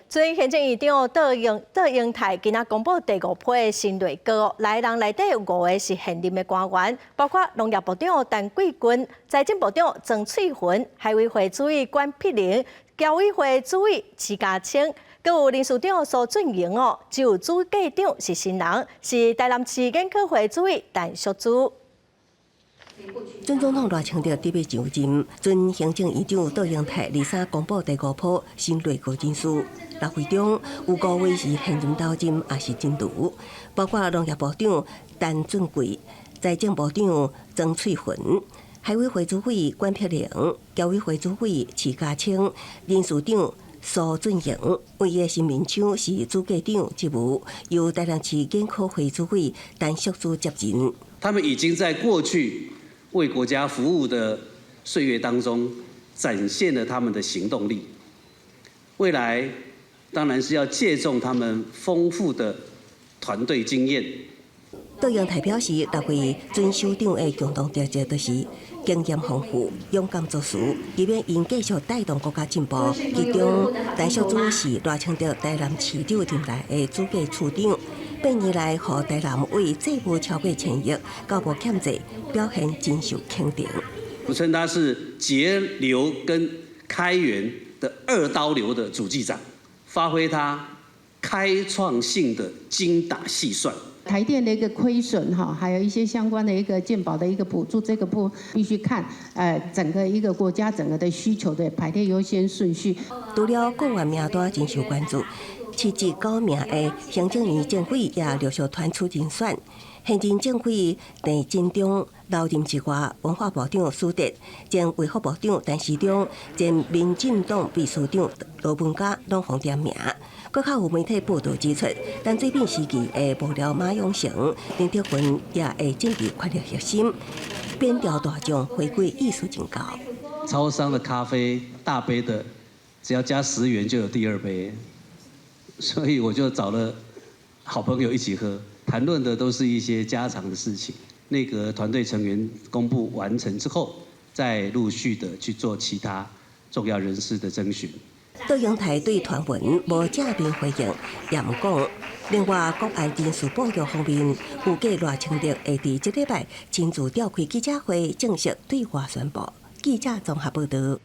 前行政院長卓榮卓榮泰今仔公布第五批的新內閣，來人內底有五个是現任的官員，包括農業部長陳貴君、財政部長曾翠雲、海委會主委管碧玲、僑委會主委徐佳青，閣有人事長蘇俊榮哦，只有主計長是新人，是台南市研考會主委陳淑珠。準總統賴清德準備就任，前行政院長卓榮泰二三公布第五波新內閣人事，六位中有五位是現任留任，抑是進駐，包括農業部長陳俊貴、財政部長曾翠雲、海委會主委管碧玲、僑委會主委徐佳青、人事長蘇俊榮。唯一新面孔是主計長職務，由台南市研考會主委陳淑珠接任。他們已經在過去為國家服務的歲月當中，展現了他們的行動力。未來當然是要借重他們豐富的團隊經驗。卓榮泰表示，六位準首長的共同特質就是經驗豐富、勇敢做事，希望𪜶繼續帶動國家進步。其中，陳淑珠是賴清德台南市長任內的主計處長。8年來，予台南為債務超過千億，到無欠債，表現真受肯定。我稱他是節流跟開源的二刀流的主計長，發揮他開創性的精打細算。台電的一個虧損哈，還有一些相關的一個健保的一個補助，這個部必須看，整個一個國家整個的需求的排列優先順序。除了閣員名單真受關注，七至九名的行政院政委也陸續傳出人選。現任政委鄭振中留任之外，文化部長蘇德、前衛福部長陳時中、前民進黨秘書長羅文嘉攏予點名。閣較有媒體報導指出，陳水扁時期的幕僚馬永成、林德雲也會進入權力核心，扁調大將回歸意思真高。超商的咖啡大杯的，只要加10元就有第二杯，所以我就找了好朋友一起喝，談論的都是一些家常的事情。內閣團隊成員公布完成之後，再陸續的去做其他重要人士的徵詢。卓榮泰對傳聞無正面回應，也毋講。另外，國安人事布局方面，預計賴清德會佇這禮拜親自召開記者會，正式對外宣布。記者綜合報導。